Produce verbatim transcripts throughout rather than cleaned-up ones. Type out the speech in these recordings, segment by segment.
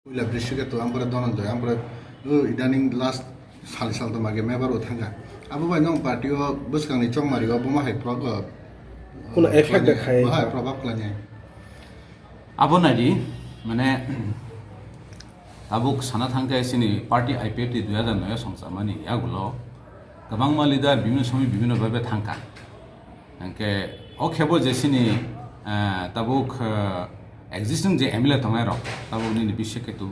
Puila Brisiketu, ampore Dhananjoy, ampore, o, idaning last sal sal tongma khe member bo thangkha. Abo bai nwng party o bwskangni chongmari o bomo hai prob-, Kuno effect khlainai, kha hai. Bo hai probab khlainai. Abo naidi, mane, tabuk sana thangkhe chini party I P F T dui hazar noi o songchamani yagulo kwbangma leader bibhinno somoy bibhinno bhabe thangkha. Hingke o khebo je chini, eh, tabuk, eh, existing je M L A tongnai rok, tabuk nini Brisiketu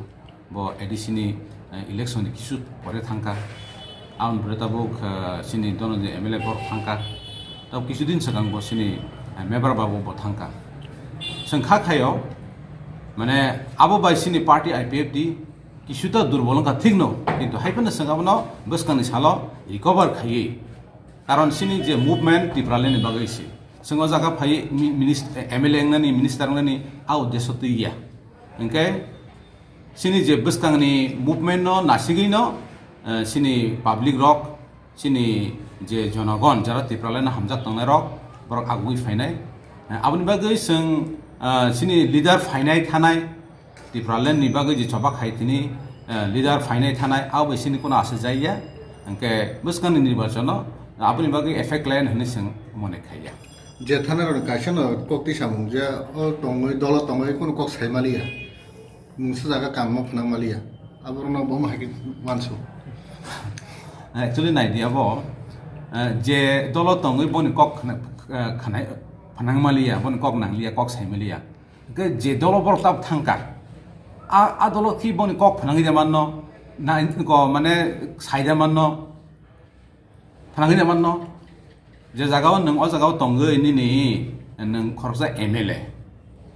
bo A D C ni, eh, election ni kisu pore thangkha. Aboni pore tabuk, eh, chini Dhananjoy M L A borok thangkha. Tabuk kisu din swkang bo chini, eh, member babu bo thangkha. Chwng kha khaio, mane abo bai chini party I P F T kisu ta durbol wngkha thik no, kintu hai phano chwng abono bwskangni salo recover khaiwi. Karon chini je movement Tipraland ni bagwi se. Chwng o jaga phai mi-, minis-, M L A wngnani, minister wngnani a uddesho twi ya. Hingke chini je bwskangni movement no nasigwi no, eh, chini public rok, chini je jonogon, jara Tipraland no hamjak tongnai rok, borok agugwi phainai. Eh, aboni bagwi chwng, eh, chini leader phainai thanai, Tipraland ni bagwi je choba khai tini, eh, leader phainai thanai, abo bai chini kuno aswk jaiya. Hingke bwskangni nirbachano aboni bagwi effect layan hwnwi chwng mone khaiya. Je thana rok kaisa no kok twi samung je o tongwi, dolo tongwi kuno kok sai maliya. Mungsa jaga kamma phnang maliya. Aborokno bo hai khe uansuk. Actually, naidi abo, eh, je dolo tongwi boni kok khna-, eh, khanai, phnang maliya, boni kok nangliya, kok sai maliya. Hingke je dolo borok tab thangkha, a, a dolo khi boni kok phnangwi de manno, na, ko, mane, sai de manno, phnangwi de manno. Je jagao nwng o jagao tongwi nini nwng khoroksa M L A.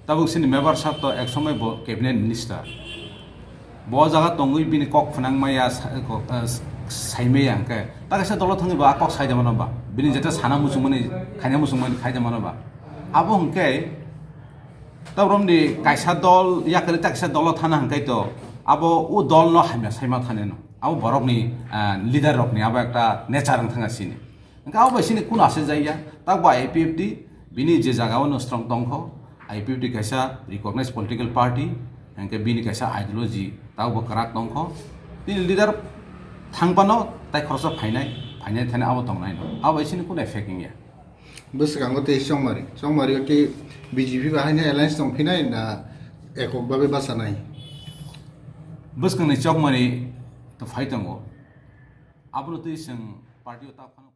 Tabuk sini member sab to ek somoi bo cabinet minister. Bo o jaga tongwi bini kok phnang maya, sa-, ko, eh, sai maya hingke. Ta kaisa dolo thangwi bo a kok sai de mano ba. Bini jeta sana muchung mani, khaina muchung mani khai de mano ba. Abo hingke Tabuk romni kaisa dol, yakari ta kaisa dolo thana hingkai to, abo o dol no hamya saima thani no. Abo borok ni, ah, leader rok ni abo ekta nature wng thang sini. Hingke abo bai sini kuno ase jaiya, tak bo I P F T, bini je jaga o no strong tongkho, I P F T kaisa recognized political party, hingke bini kaisa ideology, tak bo kwrak tongkho. Bini leader thang pano tai khoroksa phainai, phainai thani abo tongnai no. Abo bai sini kuno effect wngya. Bwskango tei Chongmari. Chongmari o tei B J P bai haino alliance tong phinai na ekok babe bachanai? Bwskangni Chongmari to phai tongo. Abono tei chwng party o ta phano